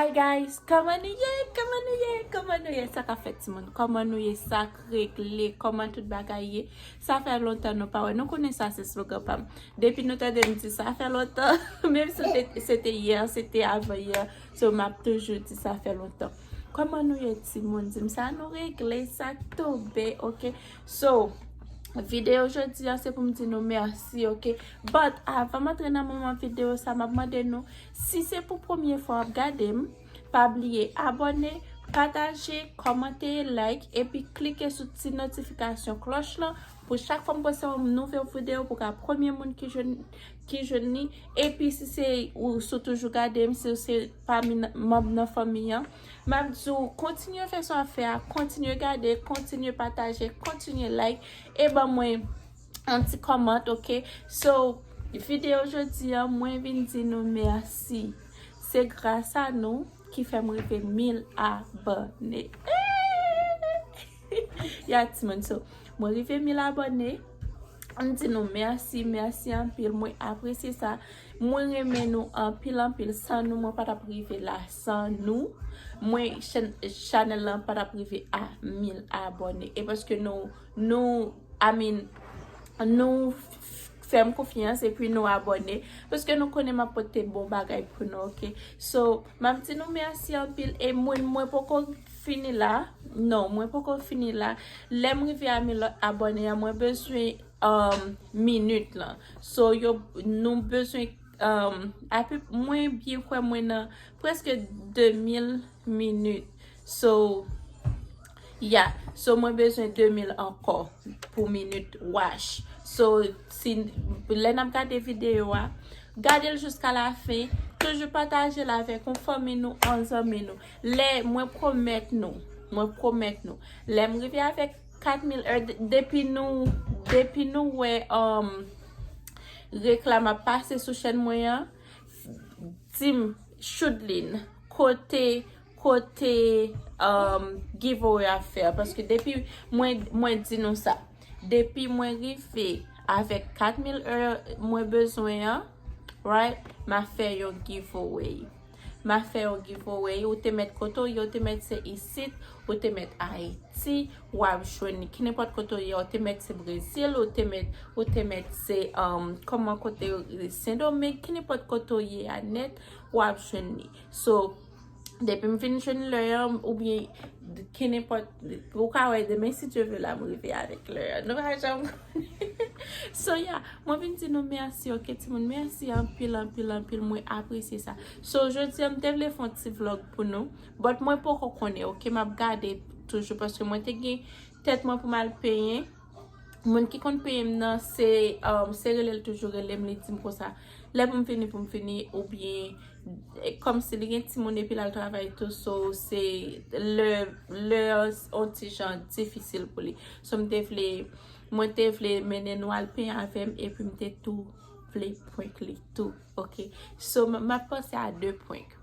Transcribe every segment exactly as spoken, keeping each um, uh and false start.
Hi guys, kòman nou ye? Kòman nou ye? Kòman nou ye? Sa k ap fèt timoun? Kòman nou ye? Sa k regle? Kòman tout bagay ye? Sa fè lontan nou pa wè. Nou konnen sa se slogan pa m. Depi nou tande m di sa fè lontan, menm si se te, se te yè, se te avan yè, so m ap toujou di sa fè lontan. Kòman nou ye timoun? Di m sa nou regle, sa k tonbe, oke? So, videyo jodi a se pou m di nou mèsi, oke? But avan m antre nan moman videyo sa, m ap mande nou, si se pou premye fwa w ap gade m, pa bliye abòne, pataje, kòmante, like, epi klike sou ti notifikasyon klòch lan pou chak fwa m poste yon nouvo videyo pou w ka premye moun ki jwenn, ki jwenn li. Epi si se ou, si w toujou gade m, si w se pami n- manm nan fanmi an, m ap di w kontinye fè sa w ap fè a, kontinye gade, kontinye pataje, kontinye like, e ban mwen yon ti kòmant, oke? So, videyo jodi a, mwen vin di nou mèsi. Se gras a nou ki fè m rive mil abòne. Ya timoun, so, mwen rive mil abòne. M di nou mèsi, mèsi anpil. Mwen apresye sa. Mwen renmen nou anpil, anpil. San nou, mwen pa t ap rive la. San nou, mwen, chan- chanèl lan pa t ap rive a mil abòne. E paske nou, nou, I mean, nou f- fè m konfyans epi nou abòne. Paske nou konnen m ap pote bon bagay pou nou, oke? So, m ap di nou mèsi anpil. E mwen, mwen poko fini la. Non, mwen poko fini la. Lè m rive a mil abòne an, mwen bezwen um, minit lan. So, yo, nou bezwen, um, ape, mwen byen kwè mwen nan prèske de mil minit. So, yeah. So, mwen bezwen de mil ankò pou minit watch. So, si, lè n ap gade videyo a, gade l jiska la fen. Toujou pataje l avèk yon fanmi nou, yon zanmi nou. Lè, mwen pwomèt nou, mwen pwomèt nou, lè m rive avèk kat mil è, de- depi nou, depi nou wè, um, reklam ap pase sou chèn mwen an, di m, Chudlin, kote, kote, um, giveaway ap fè a? Paske depi mwen, mwen di nou sa, depi mwen rive avèk kat mil è mwen bezwen an, right, m a fè yon giveaway. M a fè yon giveaway, ou te mèt kote w ye, ou te mèt se isit, ou te mèt Ayiti, w ap jwenn li. Ki nenpòt kote w ye, ou te mèt se Brezil, ou te mèt, ou te mèt se, um, kòman kote, Sendomeng, ki nenpòt kote w ye a nèt, w ap jwenn li. So, depi m vin jwenn lè an, oubyen ki nenpòt, ou ka wè demen, si Dye vle, la m rive avèk lè an. Nou pa janm konnen. So, yeah, mwen vin di nou mèsi, oke, timoun, mèsi anpil, anpil, anpil, mwen apresye sa. So, jodi a, m te vle fè yon ti vlog pou nou, but mwen poko konnen, oke, m ap gade toujou, paske mwen te gen tèt mwen pou m al penyen. Moun ki konn penyen m nan, se, um, se rele l toujou rele m, li di m konsa, lè pou m fini, pou m fini, oubyen, e, kòmsi li gen timoun epi l al travay tou, so, se lè, lè an ti jan difisil pou li. So, m te vle, mwen te vle mennen nou al penyen avè m, epi m te tou vle prank li tou, oke? So, m, m ap panse a de prank.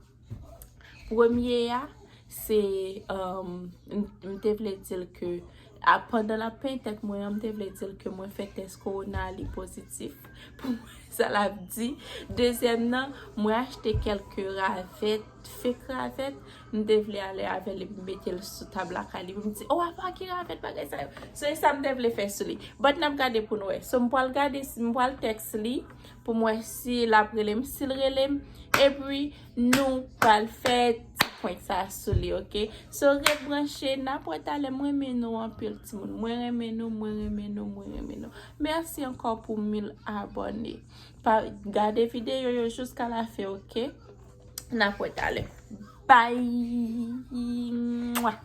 Premye a, se, um, m, m te vle di l ke, a, pandan l ap penyen tèt mwen an, m te vle di l ke mwen fè tès kowona, li pozitif. Pou mwen, sa l ap di. Dezyèm nan, mwen achte kèlke ravèt, fake ravèt, m te vle ale avè l epi m mete l sou tab lakay li. Pou m di, "O, apa ki ravèt bagay sa yo?" So, e sa m te vle fè sou li. But n ap gade pou n wè. So, m pral gade, m pral tèks li pou m wè si l ap rele m. Si l rele m, epi nou pral fè ti prank sa sou li, oke? So, ret branche, n ap wè talè. Mwen renmen nou anpil, timoun. Mwen renmen nou, mwen renmen nou, mwen renmen nou. Mèsi ankò pou mil abòne. Pa, gade videyo yo jiska la fen, oke? N ap wè talè. Bye! Mwah!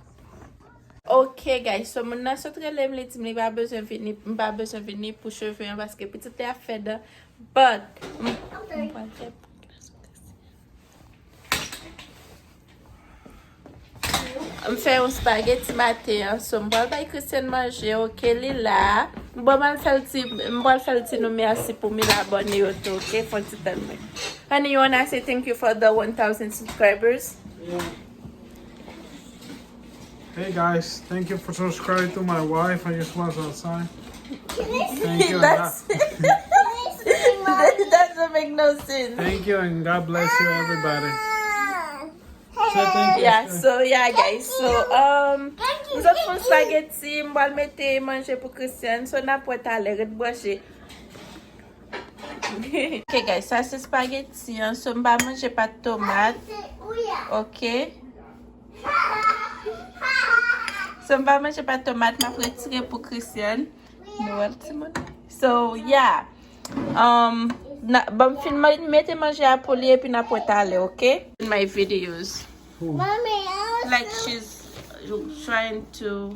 Ok, guys, so moun nan sot rele m, li di m li pa bezwen vini, m pa bezwen vini pou cheve an paske pitit li ap fè dan. But, m, m pral fè, m fè yon spaghetti maten an, so m pral bay Christian manje, ok, li la. M pral fè l di, m pral fè l di nou mèsi pou mil abòne yo tou, ok, fon ti tann mwen. Honey, you wanna say thank you for the one thousand subscribers? Yeah. Hey guys, thank you for subscribing to my wife. I just was outside. Thank you. That's, that doesn't make no sense. Thank you and God bless you, everybody. Yeah, so yeah, guys. So, um, m sot fè spaghetti, m pral mete manje pou Christian. So, n ap wè talè, ret branche. Ok, guys, sa se spaghetti an. So, m pa manje pat tomat. Ok. So, m pa manje pat tomat, m ap retire pou Christian. Nou wè l, timoun. So, yeah. Um, na, ban m fin ma-, mete manje a pou li epi n ap wè talè, ok? In my videos. Mommy, also. Like she's trying to.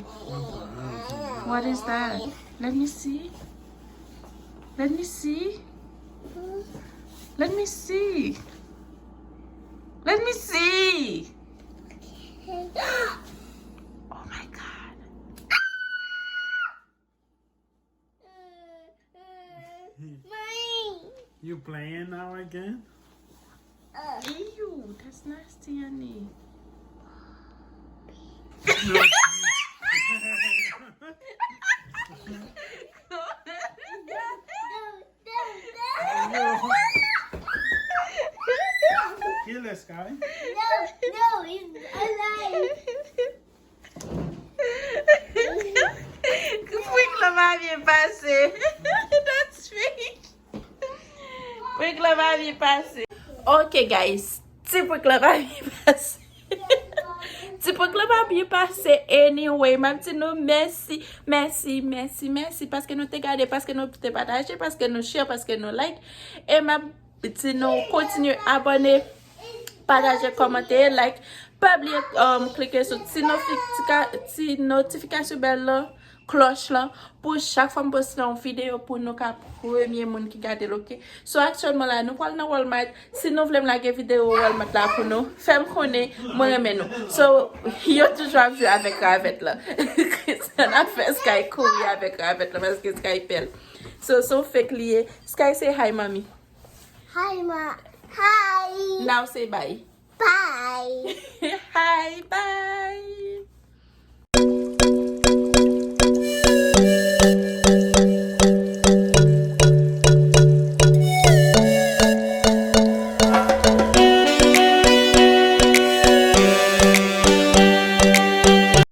What is that? Let me see. Let me see. Let me see. Let me see. Oh my God. You playing now again? Ew, that's nasty, honey. Kill this guy. No, no, he's alive. Prank lan pa byen pase. That's fake. Prank lan pa byen pase. Ok, guys. Ti prank lan pa byen pase. Ti prank lan pa byen pase. Anyway, m ap di nou mèsi, mèsi, mèsi, mèsi. Paske nou te gade, paske nou te pataje, paske nou share, paske nou like. E m ap di nou kontinye abòne, pataje, kòmante, like. Pa bliye, um, klike sou ti notifika-, ti notifikasyon bèl lan, klòch lan, pou chak fwa m poste yon videyo pou nou ka premye moun ki gade l, ok? So, aktyèlman la, nou pral nan Walmart. Si nou vle m lage videyo Walmart la pou nou, fè m konnen, mwen renmen nou. So, yo toujou ap jwe avèk ravèt la. Sa n ap fè Sky kouri avèk ravèt la, paske Sky pè l. So, so fake li ye. Sky, say hi, mommy. Hi, ma. Hi. Now say bye. Bye. Hi, bye.